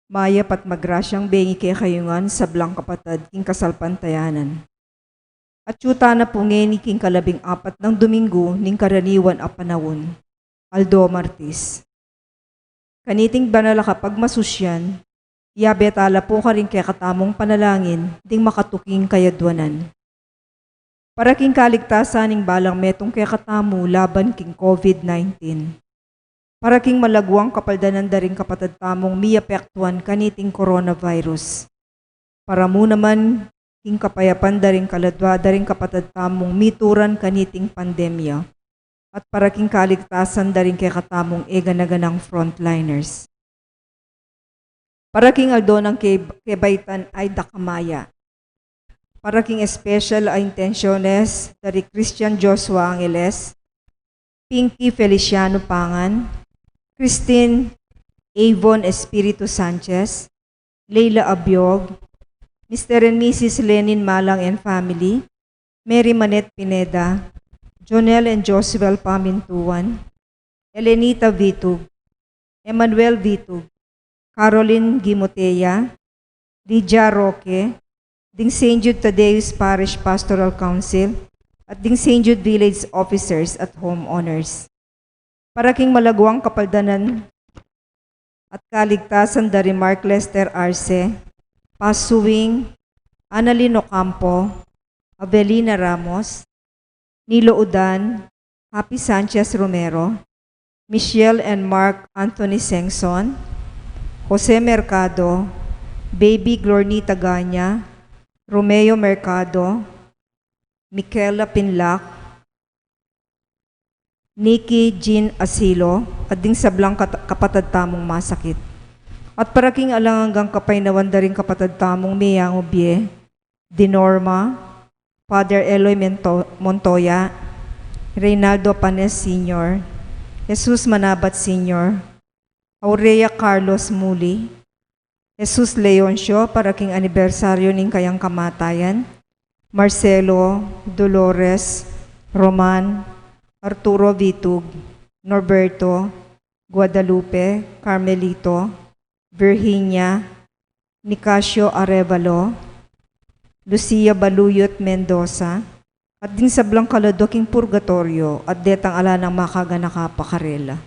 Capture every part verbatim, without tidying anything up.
Mayap at magrasyang bengi kekayu ngan sablang kapatad king kasalpantayanan. Atyu tana pu ngeni king kalabing apat nang Domingo ning karaniwan a panaun, aldo Martis. Kaniting banal a kapagmasusyan, iyabe tala pu karing kekatamung panalangin ding makatuking kayadwanan. Para king kaligtasan ning balang metung kekatamu laban king COVID nineteen. Para king malaguang kapaldanan da ring kapatad tamung miapektuan kaniting coronavirus. Para mu naman king kapayapan da ring kaladua da ring kapatad tamung mituran kaniting pandemya. At para king kaligtasan da ring kekatamung e gana-ganang frontliners. Para king aldo nang ke-, kebaitan a dakama ya. Para king special a intensyones da ri Christian Joshua Angeles, Pinky Feliciano Pangan, Christine Avon Espiritu Sanchez, Leila Abiog, Mister and Missus Lenin Malang and family, Mary Manette Pineda, Jonel and Joswell Pamintuan, Elenita Vitug, Emmanuel Vitug, Caroline Gimotea, Lydia Roque, ding Saint Jude Thaddeus Parish Pastoral Council, at ding Saint Jude Village Officers at Homeowners. Para king malaguang kapaldanan at kaligtasan da ri Mark Lester Arce, Pasuing, Annalyn Ocampo, Avelina Ramos, Nilo Udan, Happy Sanchez Romero, Michelle and Mark Anthony Sengson, Jose Mercado, Baby Glornita Ganya, Romeo Mercado, Michaela Pinlac, Nikki Jean Asilo, at ding sablang kat-, kapatad tamung masakit. At para king alang anggang kapaynawan da ring kapatad tamung miyangubie, Dinorma, Father Eloy Mento-, Montoya, Reynaldo Panes Senior, Jesus Manabat Senior, Aurea Carlos Muli, Jesus Leoncio para king anibersaryo ning kayang kamatayan, Marcelo, Dolores, Roman, Arturo Vitug, Norberto, Guadalupe, Carmelito, Virginia, Nicasio Arevalo, Lucia Baluyot Mendoza, at ding sablang kaladua king purgatoryo, at detang ala nang makaganaka pa karela.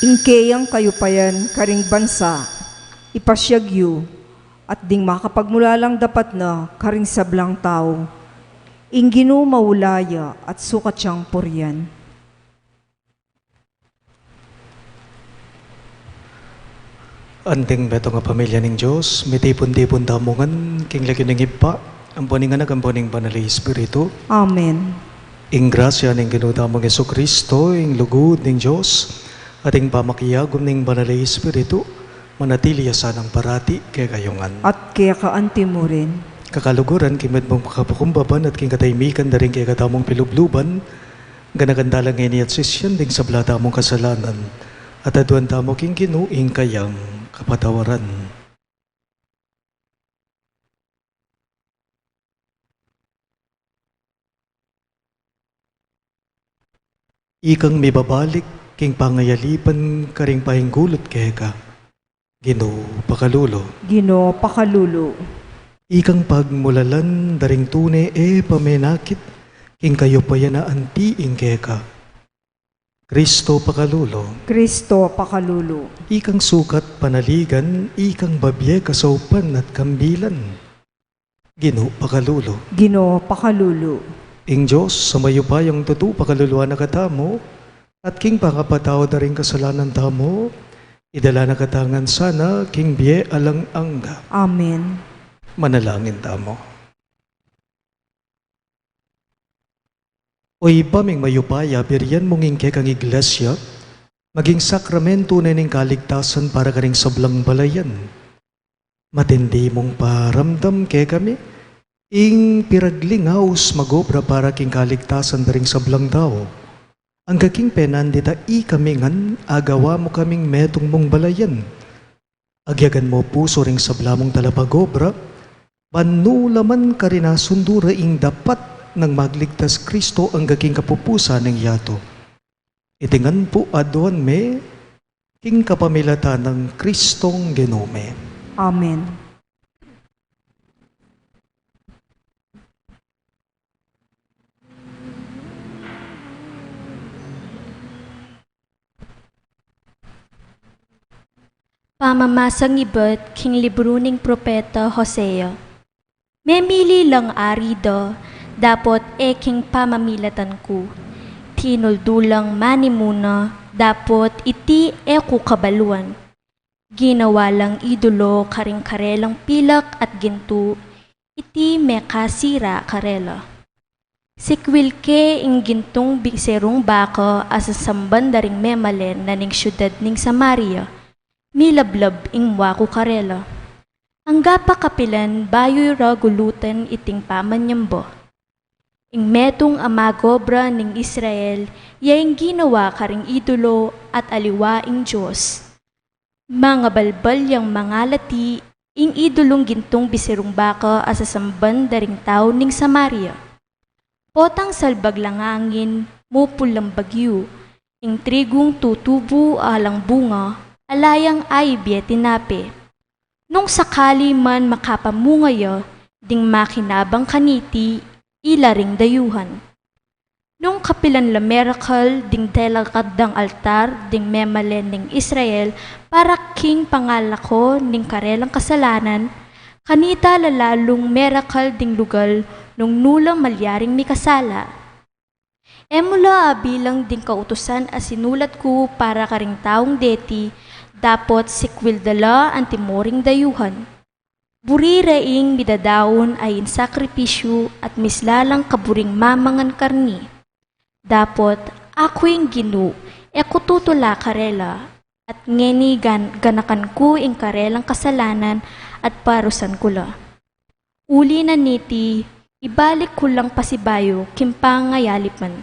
Ing keyang kayupayan karing bansa, ipasyag yu, at ding makapagmulalang dapat na karing sablang tau. Ing Ginu maula ya at sukat yang purian. Anting metung a pamilya ning Dios, mitipun-tipun tamu ngan king lagyu ning Ibpa, ampo ning Anak, ampo ning Banal a Espiritu. Amen. Ing grasya ning Ginu tamung Jesucristo, ing lugud ning Dios, at ing pamakiagum ning Banal a Espiritu, manatili ya sanang parati kekayu ngan. At keka anti mu rin. Kakaluguran, king mitmung kapakumbaban at king katahimikan da ring kekatamung pilubluban, ganakan tala ngeni at sisian ding sabla tamung kasalanan, at aduan tamu king Ginu ing kayang kapatawaran. Ikang mibabalik king pangayalipan karing painggulut keka. Ginu, pakalulu. Ginu, pakalulu. Ikang pagmulalan da ring tune e pamenakit, king kayupayan a anti ing keka. Kristo pakalulu. Kristo pakalulu. Ikang sukat panaligan, ikang babie kasaupan at kambilan. Ginu pakalulu. Ginu pakalulu. Ing Dios a mayupayang tutu pakaluluan na katamu, at king pangapatawad da ring kasalanan tamu, idala na katamu ngan sana king bie alang angga. Amen. Manalangin tamu. O Ibpa ming mayupaya, birian mung ing kekang iglesia maging sakramento na ning kaligtasan para karing sablang balayan. Matindi mung paramdam kekami ing piragling aus magobra para king kaligtasan da ring sablang tau. Angga king penandita ikami ngan agawa mu kaming metung mung balayan. Agyagan mu pusu ring sabla mung talapagobra, ban nu la man karin asundu ra ing dapat nang magligtas Kristo angga king kapupusan ning yatu. Iti ngan pu aduan mi king kapamilatan nang Kristong Ginu mi. Amen. Pamamasang ibat king libru ning propeta Hosea. Memili lang ari da, dapot e king pamamilatan ku. Tinuldu lang manimuna, dapot iti e ku kabaluan. Ginawa lang idolo karing karelang pilak at gintu, iti mekasira karela. Sikwil ke ing gintung biserung baka a sasamban da ring memalen na ning siudad ning Samaria, milablab ing mua ku karela. Angga pa kapilan bayu ra gulutan iting pamanyamba? Ing metung a magobra ning Israel, ya ing ginawa karing idolo at aliwa ing Dios. Mangabalbal yang mangalati ing idolung gintung biserung baka a sasamban da ring tau ning Samaria. Potang salbag lang angin, mupul lang bagyu, ing trigung tutubu alang bunga, ala yang aibie tinape. Nung sakali man makapamunga ya, ding makinabang kaniti, ila ring dayuhan. Nung kapilan la merakal ding telakad dang altar ding memalen ning Israel para king pangalako ning karelang kasalanan, kanita la lalung merakal ding lugal nung nu la malyaring mikasala. E mu la abilang ding kautusan a sinulat ku para karing taung deti, dapot sikwil da la antimo ring dayuhan. Buri re ing midadaun a ing sakripisyu at misla lang kaburing mamangan karni. Dapot aku ing Ginu, e ku tutula karela, at ngeni gan-, ganakan ku ing karelang kasalanan at parusan ku la. Uli na niti, ibalik ku lang pasibayu king pangayalipan.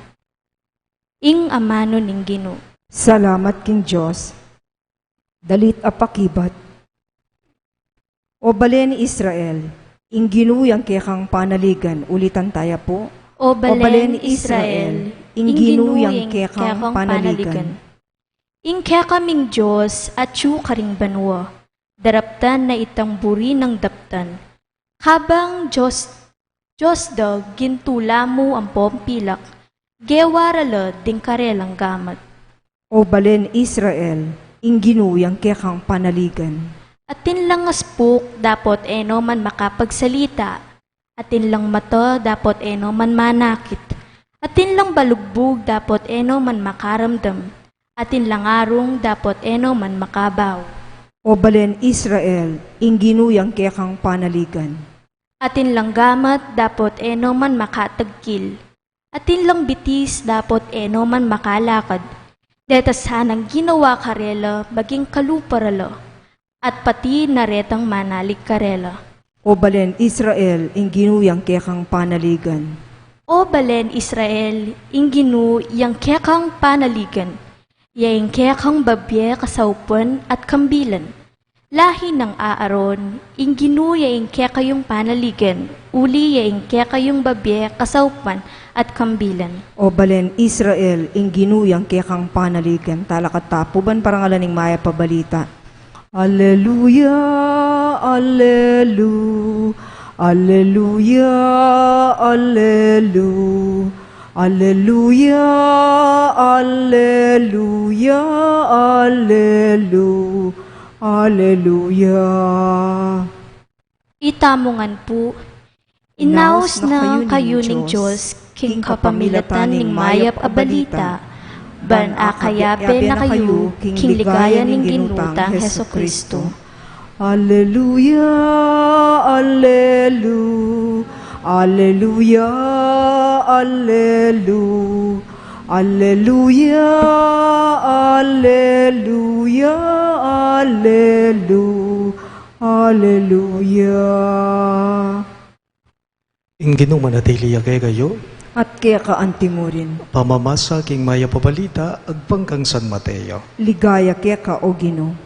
Ing amanu ning Ginu. Salamat king Dios. Dalit a pakibat. O balen Israel, ing Ginu yang kekang panaligan. Ulitan taya pu. O balen Israel, ing Ginu yang kekang panaligan. Ing kekaming Dios atyu karing banua, daraptan na itang buri nang daptan. Kabang Dios, Dios da, gintula mu ampong pilak, gewa ra la ding karelang gamat. O balen Israel, ing Ginu yang kekang panaligan. Atin lang aspuk dapot e no man makapagsalita, atin lang mata dapot e no man manakit, atin lang balugbug dapot e no man makaramdam, atin lang arung dapot e no man makabau. O balen Israel, ing Ginu yang kekang panaligan. Atin lang gamat dapot e no man makatagkil, atin lang bitis dapot e no man makalakad. Deta sanang ginawa karela maging kalupa ra la, at pati na retang manalig karela. O balen Israel, ing Ginu yang kekang panaligan. O balen Israel, ing Ginu yang kekang panaligan. Ya ing kekang babie kasaupan at kambilan. Lahi nang Aaron, ing Ginu ya ing kekayung panaligan, uli ya ing kekayung babie kasaupan at kambilan. O balen Israel, ing Ginu yang kekang panaligan. Talakad ta pu ban parangalan ing mayap a balita. Alleluia, allelu-, alleluia, allelu-, Aleluya, aleluya, alelu-, aleluya. Itamu ngan pu, inaus na kayu ning Dios king kapamilatan ning mayap a balita, ban akayabe na kayu king ligaya ning Ginu tang Jesucristo. Aleluya, alelu-, aleluya, alelu-, aleluya, aleluya, alelu-, aleluya. Ing Ginu manatili ya kekayu. At keka antimurin. Pamamasa king mayap a balita agpang kang San Mateo. Ligaya keka, o Ginu.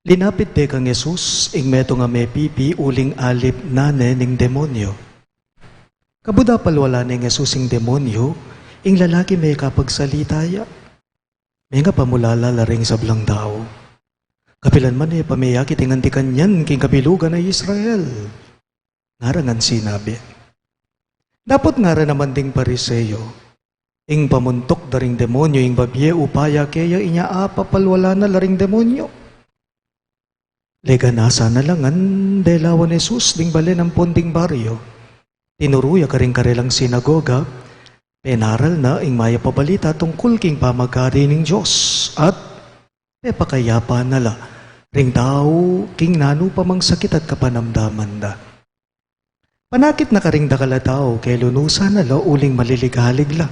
Linapit de kang Jesus ing metung a mepipi uling alip na ne ning demonyo. Kabud apalwala neng Jesus ing demonyo, ing lalaki mekapagsalita ya. Mengapamulala la ring sablang tau. Kapilan man e pa meyakit ing anti kanyan king kabilugan a Israel. Ngara ngan sinabi. Dapot ngara naman ding Pariseo, ing pamuntuk da ring demonyo ing babie upaya keya inya apapalwala na la ring demonyo. Leganasa na la ngan delawan Jesus ding balen ampon ding baryo. Tinuru ya karing karelang sinagoga, penaral na ing mayap a balita tungkul king pamagari ning Dios, at pepakayapa na la ring tau king nanu pa mang sakit at kapanamdaman da. Panakit na karing dakal a tau, kelunusan na la uling maliligalig la,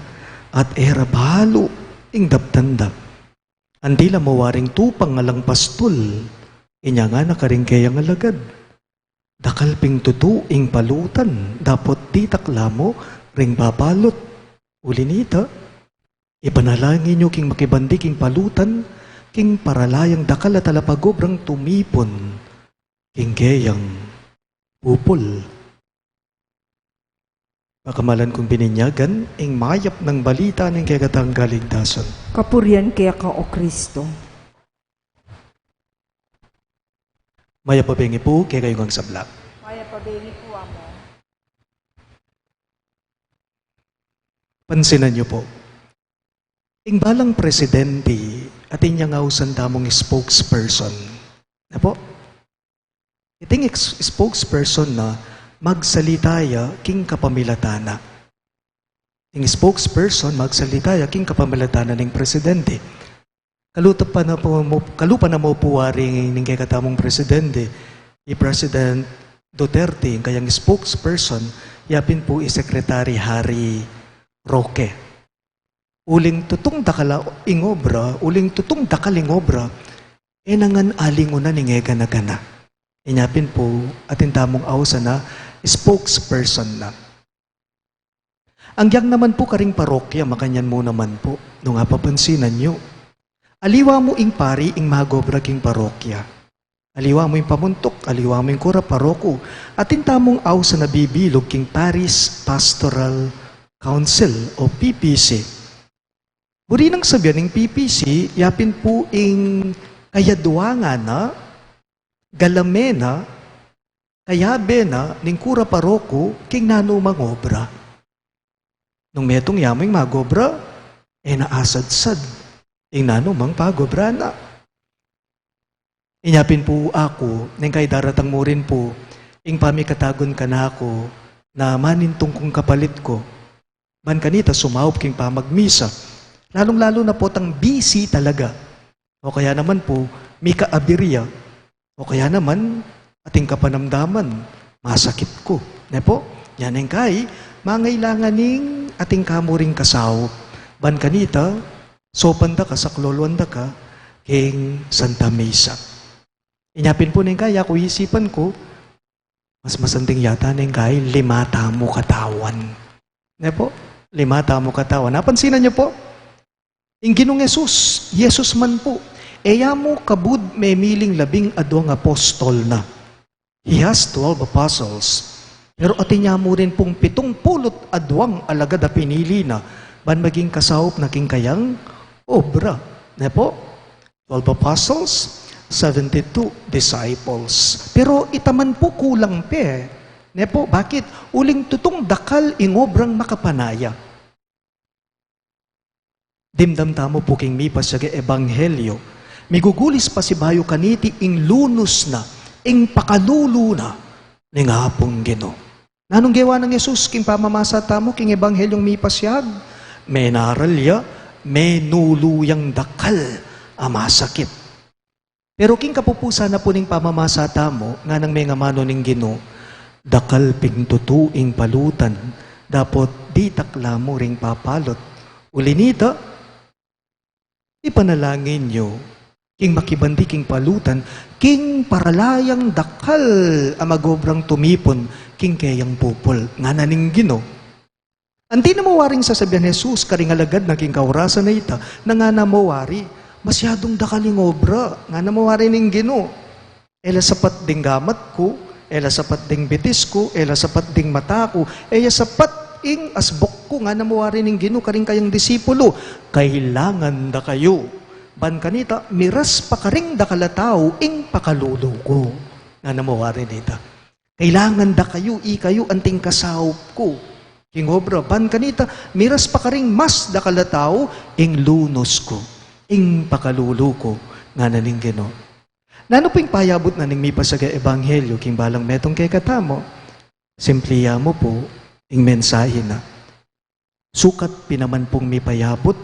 at e ra balu ing daptan da. Anti la mu waring tupang alang pastul, inya ngana karing keyang alagad, dakal pin tutu ing palutan, dapot ditak la mu ring babalut. Uli nita, ipanalangin yu king makibandi king palutan, king paralayang dakal a talapagobrang tumipun king keyang pupul. Pakamalan kung bininyagan ing mayap nang balita ning kekatang kaligtasan. Kapurian keka, o Kristo. Mayap a bengi pu kekayu ngang sabla. Mayap a bengi pu, Among. Pansinan yu pu. Ing balang presidente, atin yang ausan tamung spokesperson. Na pu? Iting ex-, spokesperson na magsalita ya king kapamilatan na. Ing spokesperson magsalita ya king kapamilatan na ning presidente. Kalupa na mu pu, kalupa na mu pu waring ning kekatamung presidente, i President Duterte, ing kayang spokesperson, yapin pu i Secretary Harry Roque. Uling tutung dakal ing obra, uling tutung dakal ing obra, e na ngan alingunan ing e gana-gana. Inya pin pu, atin tamung ausan a spokesperson na. Agyang naman pu karing parokya, makanyan mu naman pu, nung apapansinan yu. Aliwa mu ing pari ing magobra king parokya. Aliwa mu ing pamuntuk, aliwa mu ing kura, paroku. Atin tamung ausan a bibilug king Parish Pastoral Council o P P C. Buri nang sabian ing P P C, yapin pu ing kayadwangan na, galamen na, kayabe na ning kura, paroku king nanu mang obra. Nung metung ya mu ing magobra, e na asadsad ing nanu mang pagobra na. Inya pin pu aku, neng kai daratang mu rin pu ing pamikatagun kanaku na manintung kung kapalit ku. Ban kanita sumaup king pamagmisa. Lalung-lalu na pu tang busy talaga. O kaya naman pu, mika-abirya. O kaya naman, ating kapanamdaman, masakit ku. Ne pu? Nya neng kai, mangailangan ning atin kamu ring kasaup. Ban kanita, saupan da ka, sakloloan da ka king Santa Misa. Inya pin pu neng kai, aku isipan ku, mas masanting yata neng kai lima tamu katawan. Ne pu? Lima tamu katawan. Napansinan yu pu? Ing Ginung Jesus, Jesus man pu, e ya mu kabud memiling labing adwang apostol na. He has twelve apostles. Pero atin ya mu rin pung pitung pulu't adwang alagad a pinili na ban maging kasaup na king kayang obra. Ne pu? Twelve apostles, seventy-two disciples. Pero ita man pu kulang pe. Ne pu, bakit? Uling tutung dakal ing obrang makapanaya. Dimdam tamu pu king mipasiag a ebanghelyo. Migugulis pasibayu kaniti ing lunus na, ing pakalulu na ning Apung Ginu. Nanung gewa nang Jesus king pamamasa tamu king ebanghelyung mipasiag? Menaral ya, menulu yang dakal a masakit. Pero king kapupusan na pu ning pamamasa tamu, nganang mengamanu ning Ginu, dakal pin tutu ing palutan, dapot ditak la mu ring papalut. Uli nita, ipanalangin yu king makibandi king palutan, king para la yang dakal a magobrang tumipun king keyang pupul, ngana ning Ginu. Anti na mu waring sasabian Jesus karing alagad na king kaurasan a ita, na ngana mu wari, masyadung dakal ing obra, ngana mu wari ning Ginu. E la sapat ding gamat ku, e la sapat ding bitis ku, e la sapat ding mata ku, e ya sapat ing asbuk ku, ngana mu wari ning Ginu karing kayang disipulu. Kailangan da kayu. Ban kanita, miras pa karing dakal a tau ing pakalulu ku, ngana mu wari nita. Kailangan da kayu, ikayu anting kasaup ku king obra. Ban kanita, miras pa karing mas dakal a tau ing lunus ku, ing pakalulu ku, ngana ning Ginu. Nanu pu ing payabut na ning mipasiag a ebanghelyo king balang metung kekatamu? Simple ya mu pu ing mensahe na. Sukat pin naman pung mipayabut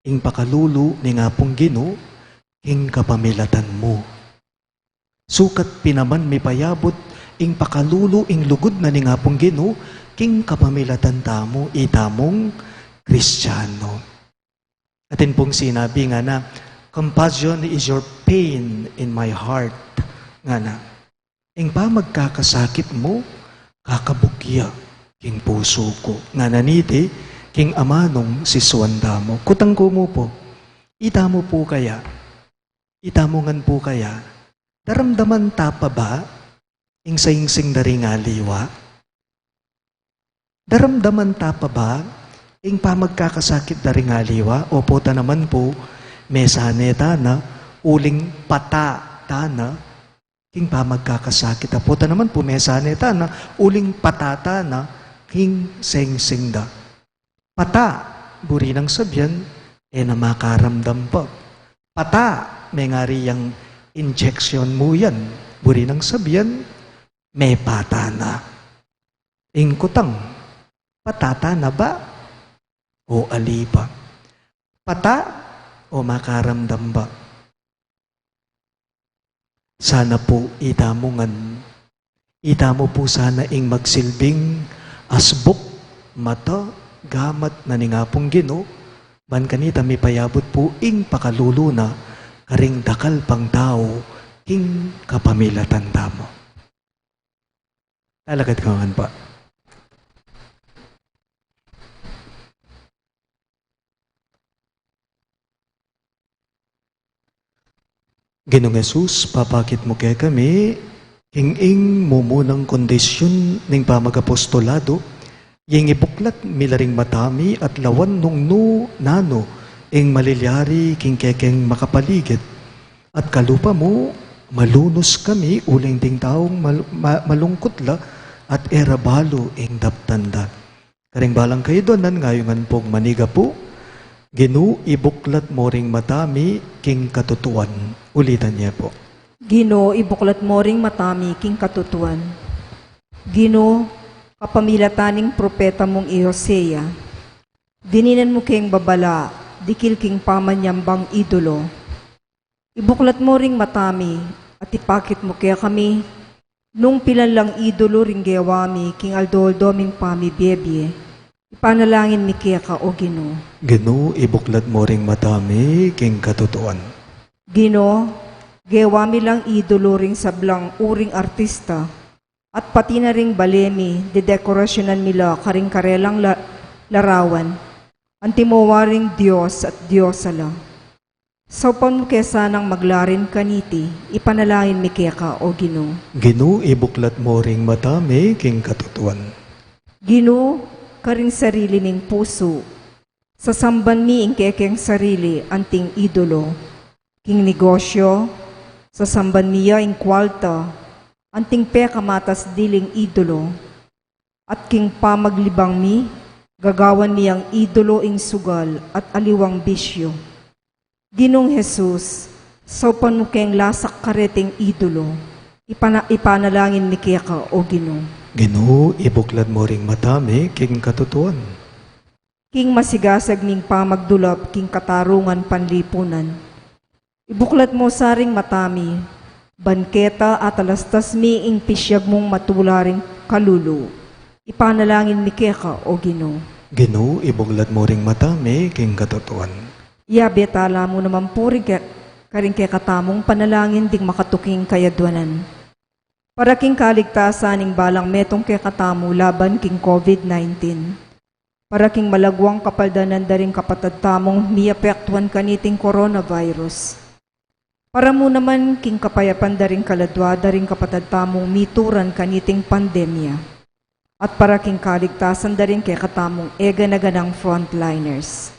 ing pakalulu ning Apung Ginu king kapamilatan mu. Sukat pin naman mipayabut ing pakalulu ing lugud na ning Apung Ginu king kapamilatan tamu, itamung Kristiano. Atin pung sinabi, ngana, "Compassion is your pain in my heart," ngana. Ing pamagkakasakit mu, kakabugya king pusu ku, ngana niti king amanung sisuan tamu. Kutang ku mu pu, itamu pu kaya, itamu ngan pu kaya, daramdaman ta pa ba ing saingsing da ring aliwa? Daramdaman ta pa ba ing pamagkakasakit da ring aliwa? O pota naman pu, mesane ta na, uling pata ta na king pamagkakasakit. A pota naman pu, mesane ta na, uling pata ta na king saingsing da. Pata, buri nang sabian, e na makaramdam pa. Pata, mengari yang injection mu yan, buri nang sabian, mepata na. Ing kutang, pata ta na ba o ali pa? Pata o makaramdam ba? Sana pu itamu ngan, itamu pu sana ing magsilbing asbuk, mata, gamat na ning Apung Ginu, ban kanita mipayabut pu ing pakalulu na karing dakal pang tau king kapamilatan tamu. Talakad kayu ngan pa. Ginung Jesus, papakit mu kekami ing, ing mumunang kondisyun ning pamagapostolado, ing ibuklat mi la ring mata mi at lawan nung nanu ing malilyari king kekeng makapaligid. At kalupa mu, malunus kami uling ding taung mal-, ma-, malungkut la at e ra balu ing daptan da. Karing balang kaiduanan, ngayungan pung manigapu, Ginu, ibuklat mo ring mata mi king katutuan. Ulitan ye pu. Ginu, ibuklat mo ring mata mi king katutuan. Ginu, kapamilatan ning propeta mung i Hosea, dininan mu keng babala, dikil king pamanyambang idolo. Ibuklat mo ring mata mi, at ipakit mu kekami, nung pilan lang idolo ring gewa mi king aldo-aldo ming pamibie-bie. Ipanalangin mi keka, o Ginu. Ginu, ibuklat mo ring mata mi king katutuan. Ginu, gewa mi lang idolo ring sablang uring artista, at pati na ring bale mi, dedekorasyunan mi la karing karelang la-, larawan. Antimo waring Dios at Diosa la. Saupan mu ke sanang maglarin kaniti, ipanalangin mi keka, o Ginu. Ginu, ibuklat mo ring mata mi king katutuan. Ginu, karing sarili ming pusu, sasamban mi ing kekeng sarili anting idolo. King negosyo, sasamban mi ya ing kwalta, anting pekamatas diling idolo, at king pamaglibang mi, gagawan mi yang idolo ing sugal at aliwang bisyu. Ginung Jesus, saupan mu keng lasak kareting idolo, ipana-, ipanalangin mi keka, O Ginu. Ginu, ibuklad mu ring mata mi king katutuan. King masigasag ming pamagdulap king katarungan panlipunan, ibuklat mu sa ring mata mi, ban keta atalastas mi ing pisyag mung matula ring kalulu. Ipanalangin mi keka, O Ginu. Ginu, ibuklat mu ring mata mi king katutuan. Yabe tala mu naman pu ring ke-, karing kekatamung panalangin ding makatuking kayadwanan. Para king kaligtasan ning balang metung kekatamu laban king COVID nineteen. Para king malagwang kapaldanan da ring kapatad tamung miapektuan kaniting coronavirus. Para mu naman king kapayapan da ring kaladwa da ring kapatad tamung mituran kaniting pandemya. At para king kaligtasan da ring kekatamung eganaganang frontliners.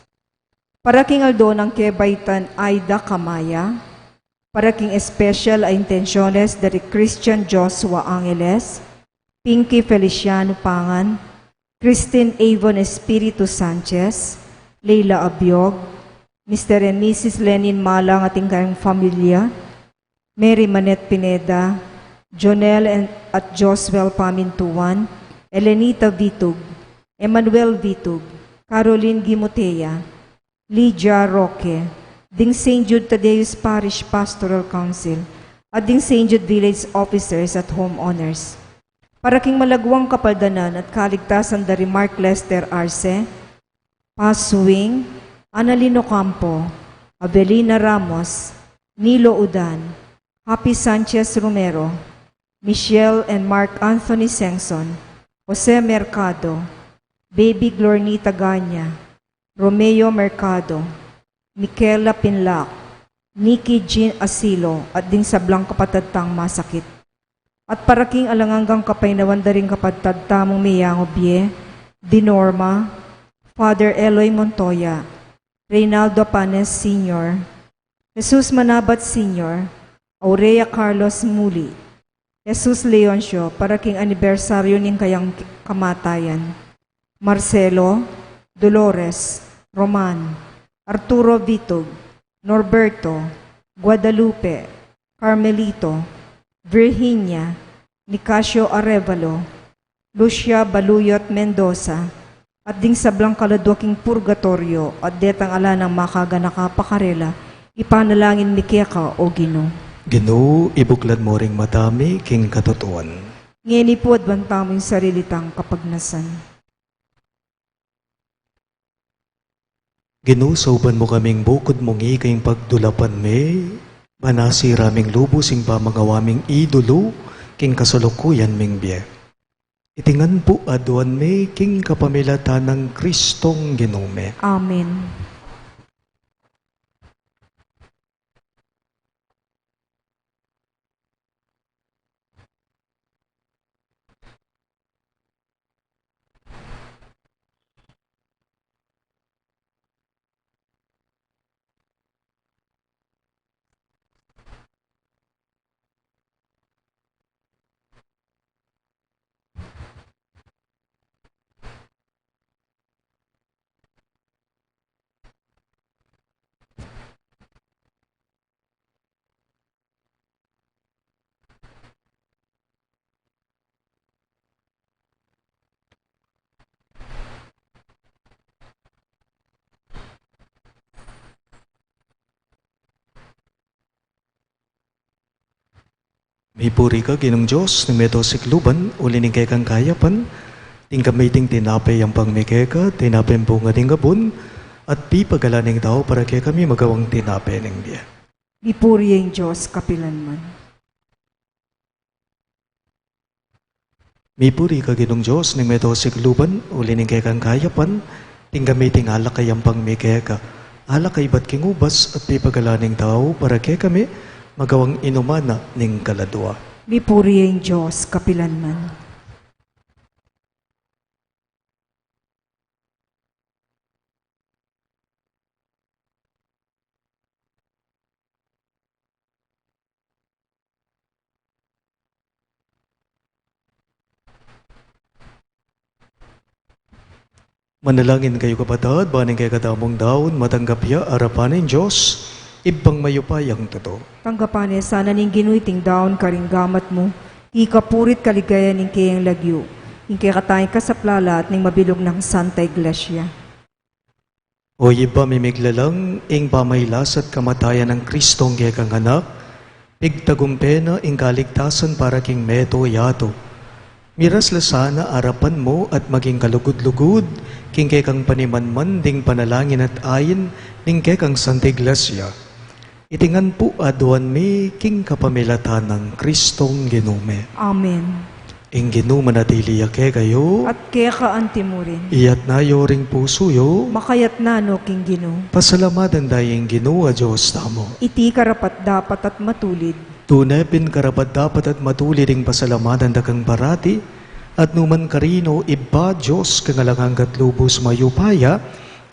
Para king aldo nang kebaitan Aida Kamaya, para king espesyal a intensyones da ri Christian Joshua Angeles, Pinky Feliciano Pangan, Christine Avon Espiritu Sanchez, Leila Abiog, Mister and Missus Lenin Malang at ing kayang pamilya, Mary Manette Pineda, Jonel and, at Joswell Pamintuan, Elenita Vitug, Emmanuel Vitug, Caroline Gimutea, Lydia Roque, ding Saint Jude Thaddeus Parish Pastoral Council, at ding Saint Jude Village Officers at Homeowners. Para king malagwang kapaldanan at kaligtasan da ri Mark Lester Arce, Paz Wing, Annalyn Ocampo, Avelina Ramos, Nilo Udan, Happy Sanchez Romero, Michelle and Mark Anthony Sengson, Jose Mercado, Baby Glornita Ganya, Romeo Mercado, Michaela Pinlac, Nikki Jean Asilo, at ding sablang kapatad tang masakit. At para king alang anggang kapaynawan da ring kapatad tamung miyangubie, Dinorma, Father Eloy Montoya, Reynaldo Panes Senior, Jesus Manabat Senior, Aurea Carlos Muli, Jesus Leoncio, para king anibersaryo ning kayang kamatayan, Marcelo, Dolores, Roman, Arturo Vitug, Norberto, Guadalupe, Carmelito, Virginia, Nicasio Arevalo, Lucia Baluyot Mendoza, at ding sablang kaladwa king purgatoryo, at detang ala nang makaganaka pa karela, ipanalangin mi keka, O Ginu. Ginu, ibuklad mu ring mata mi king katutuan. Ngeni pu adwan tamu ing sarili tang kapagnasan. Ginu, saupan mu kaming bukud mung ika ing pagdulapan mi, ban asira ming lubus ing pamangawa ming idulu king kasalukuyan ming bie. Iti ngan pu aduan mi king kapamilatan nang Kristong Ginu mi. Amen. Mipuri ka, Ginung Dios ning meto sikluban, uli ning kekang kayapan, tinggap mi iting tinape yampang mi keka, tinape ning bunga ning abun, at pipagalan ning tau para kekami magawang tinape ning bie. Mipuri ya ing Dios kapilanman. Mipuri ka, Ginung Dios ning meto sikluban, uli ning kekang kayapan, tinggap mi iting alak a yampang mi keka, alak a ibat king ubas at pipagalan ning tau para kekami, magawang inuman na ning kaladua. Mipuri ya ing Dios kapilanman. Manalangin kayu, kapatad, ban ing kekatamung daun matanggap ya arapan ning Dios, Ibpang mayupayang tutu. Tanggapan na sana ning Ginu iting daun karing gamat mu, king kapurian at kaligayan ning keyang lagyu, ing kekatang kasaplalan at ning mabilug nang Santa Iglesia. O Ibpa, mimiglalang ing pamailasa't kamatayan nang Kristong kekang Anak, pigtagumpe na ing kaligtasan para king meto yatu. Miras la sana arapan mu at maging kalugud-lugud king kekang panimanman ding panalangin at ain ning kekang Santa Iglesia. Iti ngan pu aduan mi king kapamilatan nang Kristong Ginu mi. Amen. Ing Ginu manatili ya kekayu. At keka antimurin. Iyatas yu ring pusu yu. Makayatas no king Ginu. Pasalamatan da ing Ginu a Dios tamu. Iti karapat-dapat at matulid. Tune pin karapat-dapat at matulid ing pasalamatan da kang parati, at nukarin man, o Ibpa, Dios kang alang angga't lubus mayupaya,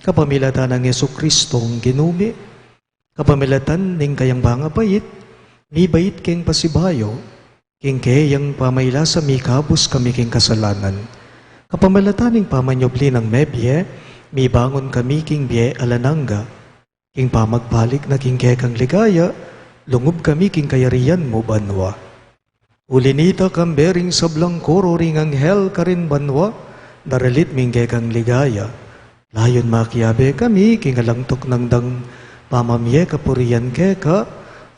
kapamilatan nang Jesucristong Ginu mi. Kapamilatan ning kayang pangabait, mibait keng pasibayu, king keyang pamailasa mikabus kami king kasalanan. Kapamilatan ning pamanyubli nang mebie, mibangun kami king bie alang angga. King pamagbalik na king kekang ligaya, lungub kami king kayarian mu banua. Uli nita, kambe ring sablang koro ring anghel karin banua, daralit mi ing kekang ligaya. Layun makiabe kami king alang tuknang dang pamamie kapurian keka,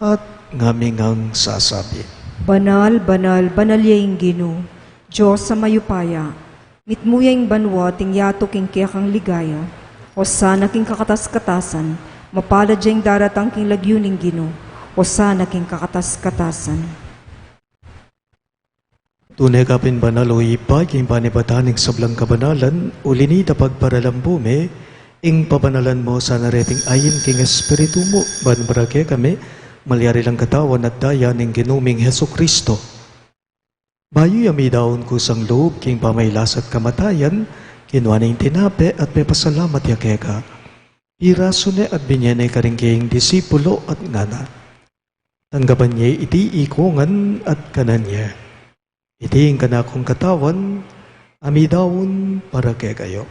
at ngaming sasabi: Banal, banal, banal ya ing Ginu, Dios a mayupaya. Mitmu ya ing banua at ing yatu king kekang ligaya. Osana king kakatas-katasan. Mapalad ya ing daratang king lagyu ning Ginu. Osana king kakatas-katasan. Tune ka pin banal, o Ibpa, king panibatan ning sablang kabanalan, uli nita pagparalan mu mi ing pabanalan mu sana reting ain king Espiritu mu, ban para kekami malyari lang katawan at daya ning Ginu ming Jesucristo. Bayu ya midaun kusang lub king pamailasa't kamatayan, kinua ne ing tinape at pepasalamat ya keka. Pirasu ne at binie ne karing keyang disipulo at ngana: Tanggapan ye iti ikongan at kanan ye. Iti ing kanakung katawan a midaun para kekayu.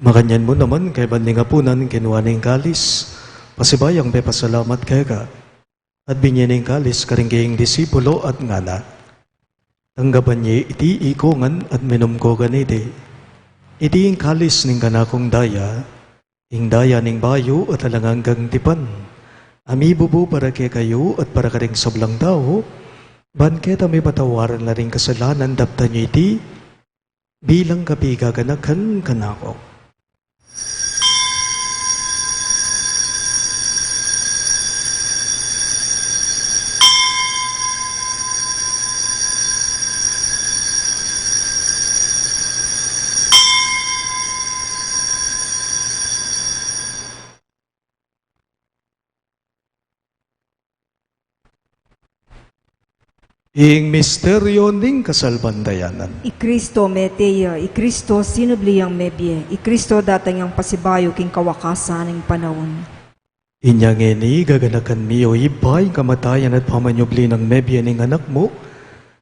Makanyan mu naman, kaybat ning apunan, kinua ne ing kalis, pasibayung pepasalamat keka, at binie ne ing kalis karing keyang disipulo at ngana: Tanggapan ye iti ikongan at minum ko kaniti. Iti ing kalis ning kanakung daya, ing daya ning bayu at alang anggang tipan, a mibubu para kekayu at para karing sablang tau, ban keta mipatawaran la ring kasalanan. Daptan yu iti bilang kapigaganakan kanaku. Ing misteryo ning kasalpantayanan. I Kristo mete ya, i Kristo sinubli yang mebie, i Kristo datang yang pasibayu king kawakasan ning panaun. Inya ngeni, gaganakan mi, o Ibpa, ing kamatayan at pamanyubli nang mebie ning Anak mu,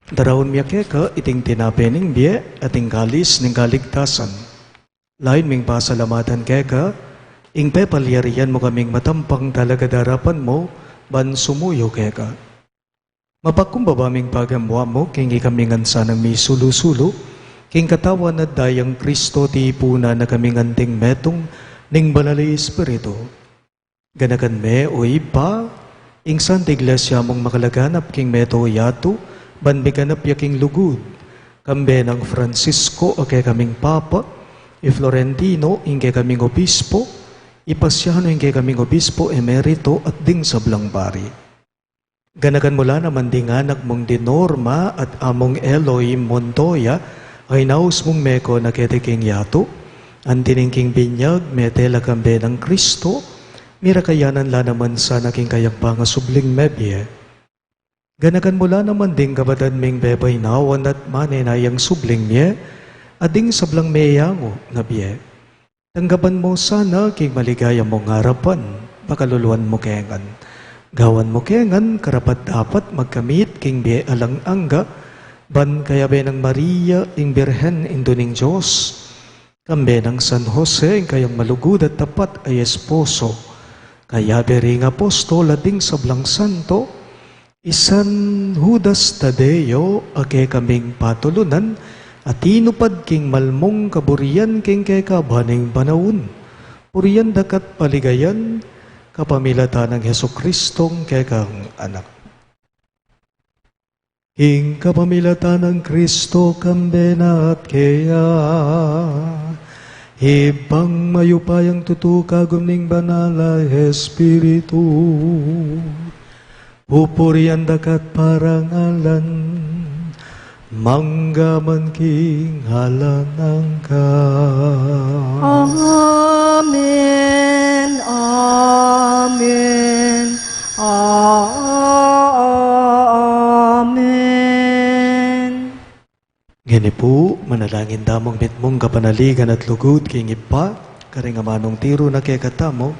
daraun mi keka iting tinape ning bie at ing kalis ning kaligtasan. Layun ming pasalamatan keka ing pepalyarian mu kaming matampang talagad arapan mu ban sumuyu keka. Mapakumbaba ming pagamua mu king ikami ngan sanang misulu-sulu king katawan at dayang Kristo, tipunan na kaming anting metung ning Banal a Espiritu. Ganakan me, o Ibpa, ing Santa Iglesia mung makalaganap king meto yatu, ban miganap ya king lugud, kambe nang Francisco a kekaming Papa, i Florentino ing kekaming Obispo, i Pasiano ing kekaming Obispo Emerito, at ding sablang pari. Ganakan mu la naman ding anak mung di Norma at among Eloy Montoya, a inaus mung meko na keti king yatu, anti ning king binyag mete la kambe nang Kristo, Mirakayanan la naman sana king kayang pangasubling mebie. Ganakan mu la naman ding kapatad ming pepainawan at manenayang subling mie, at ding sablang meyangu na bie. Tanggapan mu sana king maligaya mung arapan, pakaluluan mu ke ngan. Gawan mu ke ngan karapat-dapat magkamit king bie alang angga, ban kayabe nang Maria, ing Birhen, Indu ning Dios, kambe nang San Jose, ing kayang malugud at tapat a esposo, kayabe ring apostol at ding sablang santo, i San Judas Tadeo, a kekaming patulunan, a tinupad king mal mung kaburian king kekaban ning panaun. Purian daka at paligayan, kapamilatan nang Jesucristong kekang Anak. King kapamilatan nang Kristo, kambe na at keya, Ibpang mayupayang tutu, kagum ning Banal a Espiritu, pupurian daka at parangalan, mangga man king alang angga. Amen, amen, amen. Ngeni pu, manalangin tamung mitmung kapanaligan at lugud king Ibpa, karing amanung tiru na kekatamu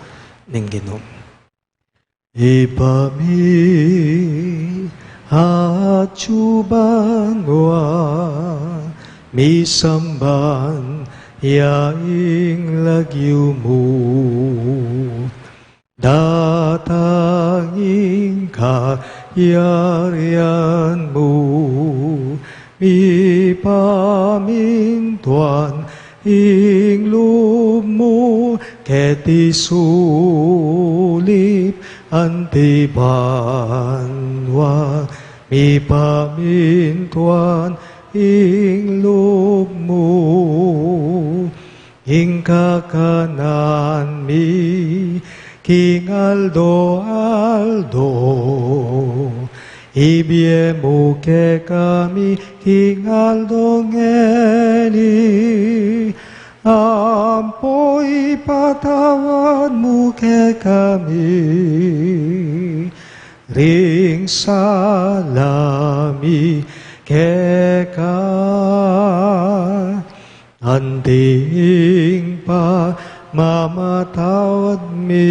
ning Ginu. Ibpa mi, atsu ka banua, misamban ya ing lagyu mu. Datang ing kayarian mu, mipamintuan ing lub mu keti sulip anti banua, mipamintuan ing lub mu. Ing kakanan mi king aldo-aldo, ibie mu kekami king aldo ngeni, ampo ipatawad mu kekami ring sala mi keka, anti ing pamamatawad mi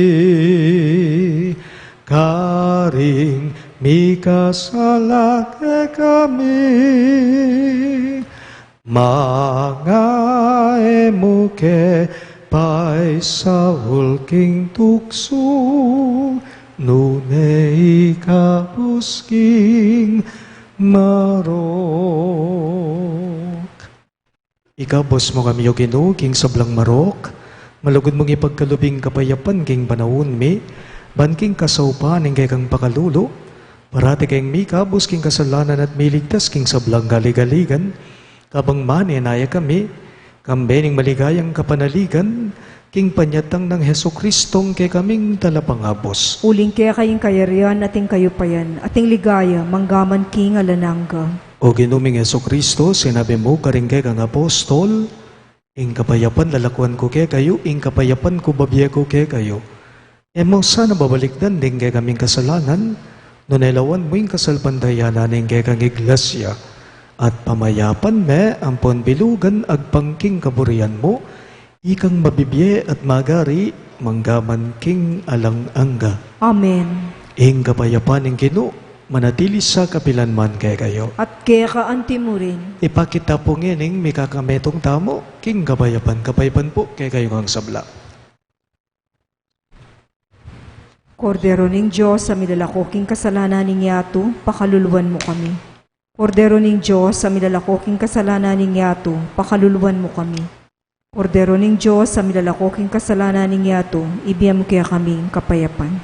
karing mikasala kekami. Manga e mu ke paisaul king tuksu, nune ikabus king marok. Ikabus mu kami, O Ginu, king sablang marok, malugud mung ipagkalub ing kapayapan king panaun mi, ban king kasaupan ning kekang pakalulu, parati keng mikabus king kasalanan at miligtas king sablang kaligaligan, kabang manenaya kami, kambe ning maligayang kapanaligan, king panyatang nang Jesucristong kekaming Talapangabus. Uling keka ing kayarian at ing kayupayan, at ing ligaya, mangga man king alang angga. O Ginu ming Jesucristo, sinabi mu karing kekang apostol, ing kapayapan lalakuan ku kekayu, ing kapayapan ku babie ku kekayu. E mu sana babalikdan ding kekaming kasalanan, nune lawan mu ing kasalpantayanan ning kekang iglesia, at pamayapan me ampon bilugan agpang king kaburian mu, ikang mabibie at magari, mangga man king alang angga. Amen. Ing kapayapan ning Ginu, manatili sa kapilan man kekayu. At keka anti murin. Ipakit ta pu ngening mikakametung tamu king kapayapan. Kapayapan pu kekayu ngang sabla. Kordero ning Dios, a milalako king kasalanan ning yatu, pakaluluan mu kami. Kordero ning Dios, a milalako king kasalanan ning yatu, pakaluluan mu kami. Kordero ning Dios, a milalako king kasalanan ning yatu, ibie mu kekami ing kapayapan.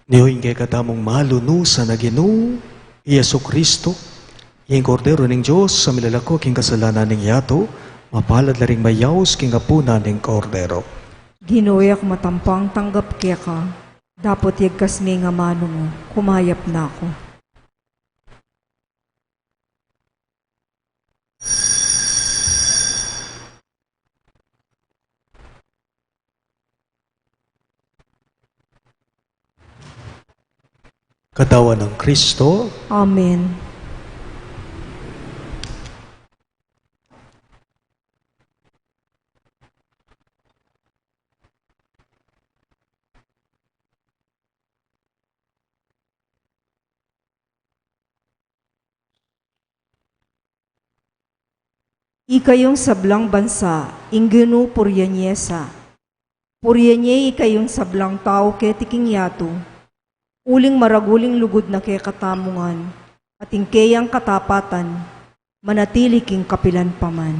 Nio ing kekatamung malunusan a Ginu, i Jesucristo, ing Kordero ning Dios, a milalako king kasalanan ning yatu, mapalad la ring mayaus king apunan ning Kordero. Ginu, e ku matampang tanggap keka, dapot yagkas me ing amanu mu, kumayap na ku. Katawan nang Kristo. Amen. Ikayung sablang bansa, ing Ginu purian ye sa. Purian ye ikayung sablang tau keti king yatu, uling maragul ing lugud na kekatamu ngan, at ing keyang katapatan manatili king kapilan pa man.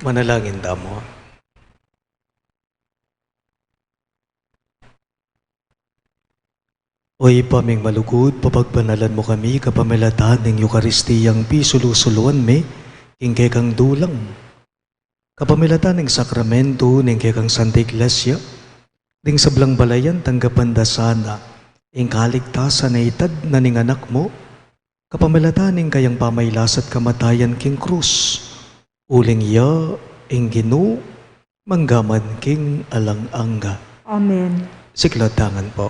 Manalangin tamu. O Ibpa ming malugud, papagbanalan mu kami kapamilatan ning Eukaristiyang pisulu-suluan mi king kekang dulang. Kapamilatan ning sakramento ning kekang Santa Iglesia, ding sablang balayan tanggapan da sana ing kaligtasan a itad na ning Anak mu, kapamilatan ning kayang pamailas at kamatayan king krus. Uling iya ing Ginu, manggaman king alang angga. Amen. Siklatangan po.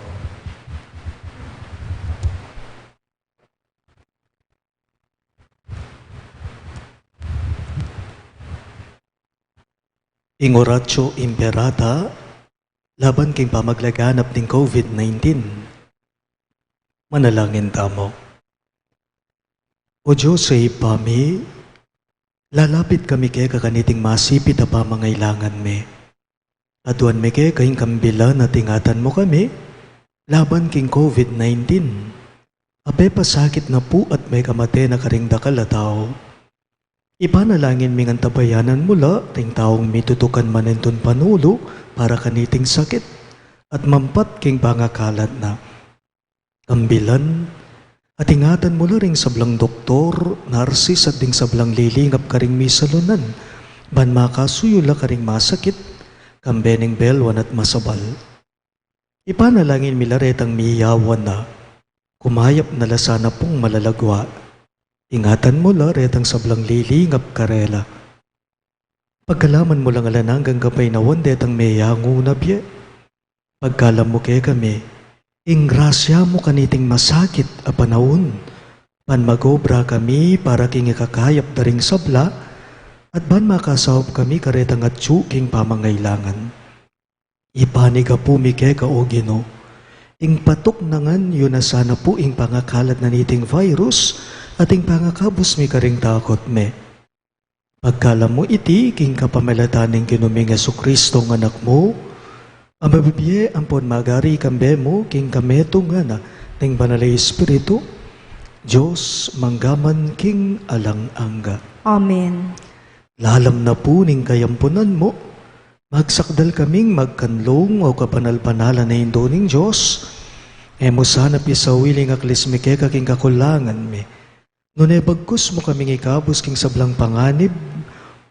Ing Oratio Imperata laban king pamaglaganap ning COVID nineteen. Manalangin tamu. O Dios a Ibpa mi, lalapit kami keka kaniting masipit a pamangailangan mi. Aduan mi keka ing kambilan at ingatan mu kami laban king COVID nineteen a pepasakit na pu at mekamate na karing dakal a tau. Ipanalangin mi ngan tabayanan mu la ring taung mitutukan manintun panulu para kaniting sakit at mampat king pangakalat na. Kambilan at ingatan mu la ring sablang doktor, narsis at ding sablang lilingap karing misalunan ban makasuyu la karing masakit, kambe ning belwan at masabal. Ipanalangin mi la retang miyawan na, kumayap na la sana pung malalagwa. Ingatan mu la retang sablang lilingap karela. Pagkalaman mu lang alang anggang kapaynawan detang meyangu na bie. Pagkalam mu kekami ing grasya mu kaniting masakit a panaun, ban mag-obra kami para king ikakayap da ring sabla, at ban makasaup kami karetang atyu king pamangailangan. Ipanyawad mi keka, O Ginu, ing patuknangan yu na sana pu ing pangakalat na niting virus at ing pangakabus mi karing takut mi. Pagkalam mu iti king kapamilatan ning Ginu ming Jesucristo a Anak mu, a mabibie ampon magari kambe mu king kametungan ning Banal a Espiritu, Dios manggaman king alang angga. Amen. Lalam na pu ning kayampunan mu, magsakdal kaming magkanlung o kabanal-banalan a Indu ning Dios. E mu sana pisawili ing aklis mi keka king kakulangan mi, nune bagkus mu kaming ikabus king sablang panganib,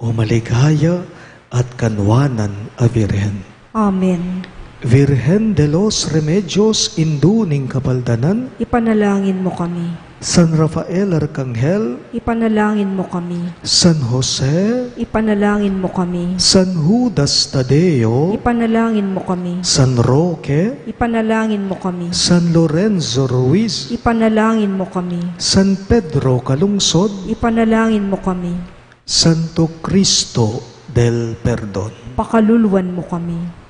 o maligaya at kanwanan a Virgen. Amen. Virgen de los Remedios, Indu ning Kapaldanan, ipanalangin mu kami. San Rafael Arkanghel, ipanalangin mu kami. San Jose, ipanalangin mu kami. San Judas Tadeo, ipanalangin mu kami. San Roque, ipanalangin mu kami. San Lorenzo Ruiz, ipanalangin mu kami. San Pedro Calungsod, ipanalangin mu kami. Santo Cristo del Perdon, pakaluluan mu kami.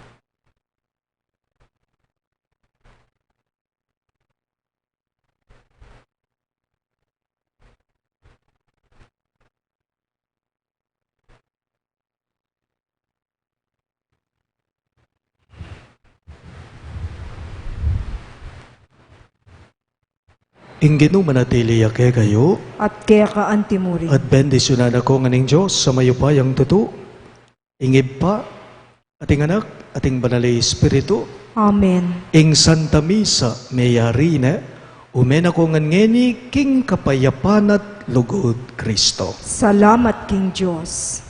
Ing Ginu manatili ya kekayu. At keka antimurin. At bendisyunan na kayu ngan ning Dios a mayupayang tutu, ing Ibpa, at ing Anak, at ing Banal a Espiritu. Amen. Ing Santa Misa meyari ne, ume na kayu ngan ngeni king kapayapan at lugud Kristo. Salamat king Dios.